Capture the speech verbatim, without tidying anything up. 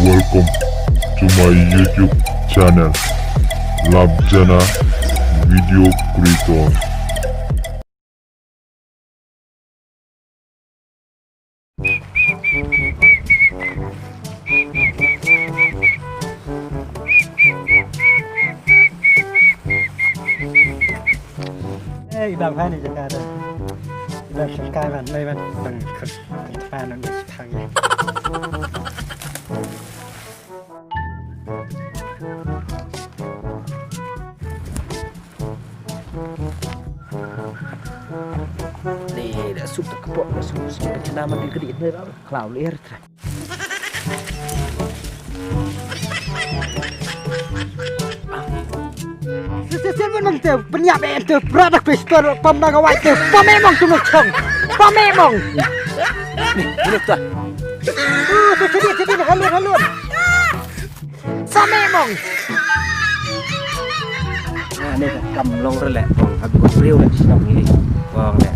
Welcome to my YouTube channel, Labjana Video Creator. Ei, dang phai ni jaka da. Dang skai ban, mai ban, dang khut, dang phai nan dang thang ye. Ni da sup ta kepok, da sup, sup ta kena mati ke di, ni ba klau lir tra. Sesel men mong te, peniap en te, beradak pistol, pam naga wai te, pam emong tu mong chong, pam emong. Ni, ni ta. Uh, tu jadi, jadi, halur, halur. Pam emong. Ah, ni ta, kam long rele, kong, aku beriu le, song ini, kong le.